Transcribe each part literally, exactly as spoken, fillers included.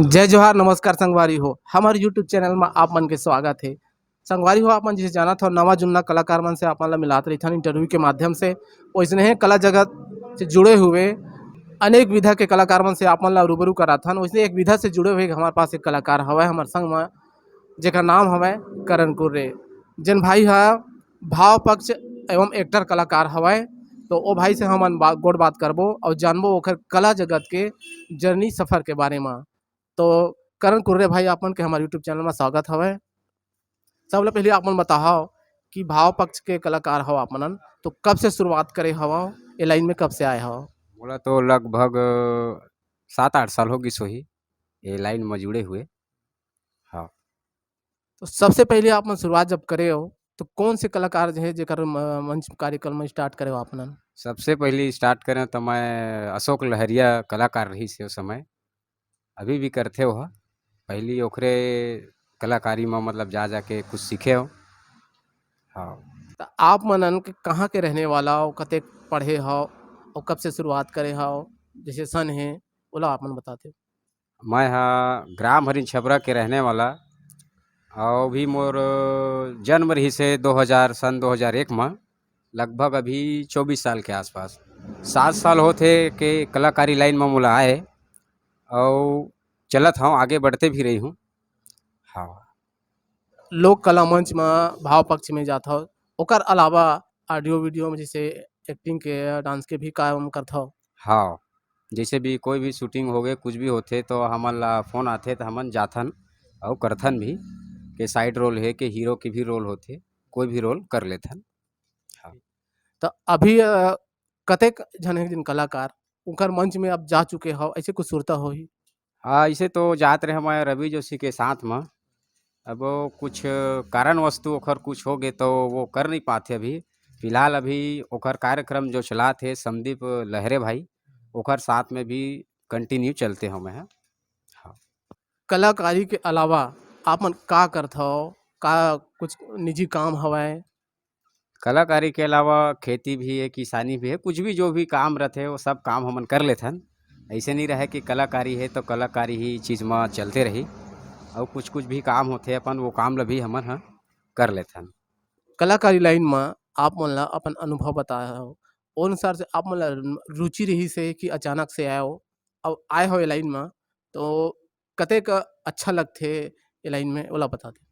जय जोहार, नमस्कार संगवारी हो, हमर YouTube चैनल में आप मन के स्वागत है। संगवारी हो, आप मन जैसे जानत हो, नवा जुन्ना कलाकार मन से आप मन ला मिलात रहिथन इंटरव्यू के माध्यम से। वैसने ही कला जगत से जुड़े हुए अनेक विधा के कलाकार मन से आप मन ला रूबरू कराथन। वैसे एक विधा से जुड़े हुए हमारे पास एक कलाकार हवय हमर संग में, जेकर नाम हवय करण कुर्रे, जेन भाई ह भाव पक्ष एवं एक्टर कलाकार हवय। तो ओ भाई से हमन बा-, गोठ बात करबो और जानबो ओकर कला जगत के जर्नी सफर के बारे में। तो करण कुर्रे भाई, आप मन के हमारे YouTube चैनल में स्वागत हवय। सबले पहले आप मन बताओ कि भाव पक्ष के कलाकार हव आप मनन, तो कब से शुरुआत करे हव, ये लाइन में कब से आए हव? मोला तो लगभग सात आठ साल हो गिस होही ये लाइन में जुड़े हुए। हाँ। तो सबसे पहले आप मन शुरुआत जब करे हो, तो कौन से कलाकार जो है जेकर म-, मंच कार्यक्रम में स्टार्ट करे हो आप मन? सबसे पहले स्टार्ट करें तो मैं अशोक लहरिया कलाकार रहिस हे उस समय, अभी भी करथे वह। पहली ओखरे कलाकारी में मतलब जा जाके कुछ सीखे हो। हाँ। तो आप मनन के कहाँ के रहने वाला हो, कतेक पढ़े हो और कब से शुरुआत करे हो, जैसे सन है, ओला आप मन बताते। मैं हा ग्राम हरिन छपरा के रहने वाला, और भी मोर जन्म रहिस हे दो हज़ार, सन दो हज़ार एक में, लगभग अभी चौबीस साल के आसपास। सात साल होत हे के कलाकारी लाइन में मोला आए, और चलत हूँ, आगे बढ़ते भी रही हूँ। हाँ। लोक कला मंच में भाव पक्ष में जात हो, ओकर अलावा ऑडियो वीडियो में जैसे एक्टिंग के, डांस के भी काम करत हो? हाँ, जैसे भी कोई भी शूटिंग हो गए, कुछ भी होथे तो हमन ला फोन आथे तो हमन जाथन और करथन भी, के साइड रोल है, के हीरो के भी रोल होथे, कोई भी रोल कर लेथन। हाँ। तो अभी, अ, कतेक झन हे जिन कलाकार उनकर मंच में आप जा चुके हो, ऐसे कुछ सुरता होही? हाँ, ऐसे तो जात रहे मैं रवि जोशी के साथ में। अब वो कुछ कारणवस्तु ओखर कुछ हो गए तो वो कर नहीं पाते अभी। फिलहाल अभी ओखर कार्यक्रम जो चलात हे संदीप लहरे भाई, ओखर साथ में भी कंटिन्यू चलते हो मैं। हाँ। कलाकारी के अलावा आप मन का करत हो? का कुछ निजी काम हवय? कलाकारी के अलावा खेती भी है, किसानी भी है, कुछ भी जो भी काम रहते वो सब काम हमन कर लेथन। ऐसे नहीं रहे कि कलाकारी है तो कलाकारी ही चीज में चलते रही, और कुछ कुछ भी काम होथे अपन, वो काम ला भी हमन ह कर लेथन। कलाकारी लाइन में आप मन ला अपन अनुभव बताए हो, ओ अनुसार से आप मन ला रुचि रहिस हे कि अचानक से आए हो, अब आए हो ये लाइन में, तो कतेक अच्छा लगथे ये लाइन में, ओला बता दे।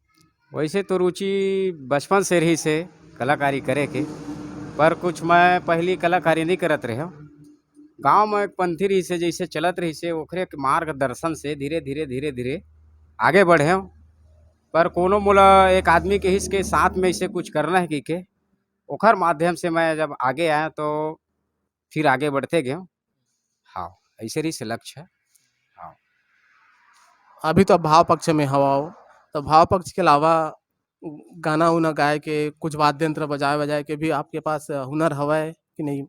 वैसे तो रुचि बचपन से रहिस हे कलाकारी करे के, पर कुछ मैं पहली कलाकारी नहीं करत रहे। गांव में एक पंथी रहिस हे, जैसे चलत रहिस हे, ओखरे के मार्गदर्शन से धीरे धीरे धीरे धीरे आगे बढ़े। पर कोनो मोला एक आदमी के हिस के साथ में इसे कुछ करना है कि के, ओखर माध्यम से मैं जब आगे आया तो फिर आगे बढ़ते गए। हाँ, ऐसे रहिस हे लक्ष्य। हाँ। अभी तो भाव पक्ष में हवव, तो भाव पक्ष के अलावा गाना उना गाए के, कुछ वाद्य यंत्र बजाए बजाए के भी आपके पास हुनर हवय कि नहीं,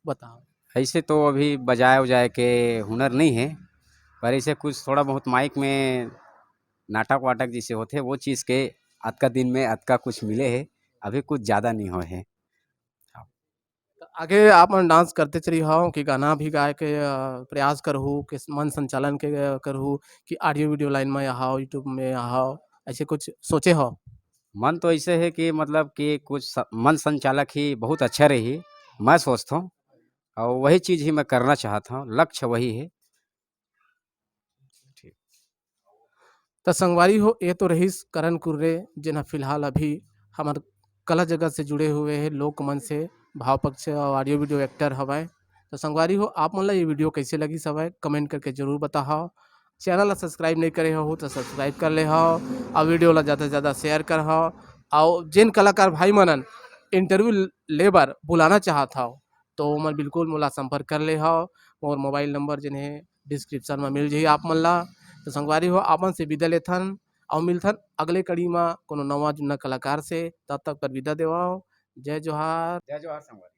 बताओ। ऐसे तो अभी बजाए उजाए के हुनर नहीं है, पर ऐसे कुछ थोड़ा बहुत माइक में नाटक वाटक जैसे होथे, वो चीज़ के अतका दिन में अतका कुछ मिले है, अभी कुछ ज़्यादा नहीं होए है। तो आगे आप मन डांस करते चली हव कि गाना भी गाए के, अ, प्रयास करहु, कि मन संचालन के, अ, करहु, कि ऑडियो वीडियो लाइन में आहाव, YouTube में आहाव, ऐसे कुछ सोचे हव? मन तो ऐसे है कि मतलब कि कुछ स-, मन संचालक ही बहुत अच्छा रही, मैं सोचता हूँ, और वही चीज़ ही मैं करना चाहता हूँ, लक्ष्य वही है। ठीक। त संगवारी हो, ये तो रहिस करण कुर्रे, जेन ह फिलहाल अभी हमर कला जगत से जुड़े हुए हे, लोक मंच से भाव पक्ष और ऑडियो वीडियो एक्टर हवय। तो संगवारी हो, आप मन ला ये वीडियो कैसे लगिस हवय, कमेंट करके जरूर बताहव। चैनल ला सब्सक्राइब नहीं करे हो तो सब्सक्राइब कर ले हव, और वीडियो ला ज़्यादा से ज़्यादा शेयर कर हव। और जेन कलाकार भाई मनन इंटरव्यू ले बर बुलाना चाहत हव, तो ओमन बिल्कुल मोला संपर्क कर ले हव। मोर मोबाइल नंबर जेन हे डिस्क्रिप्शन में मिल जाही आप मन ला। तो संगवारी हो, आप मन से विदा लेथन, अउ मिलथन अगले कड़ी में कोनो नवा जुन्ना कलाकार से। तब तक पर विदा देवव। जय जोहार। जय जोहार संगवारी।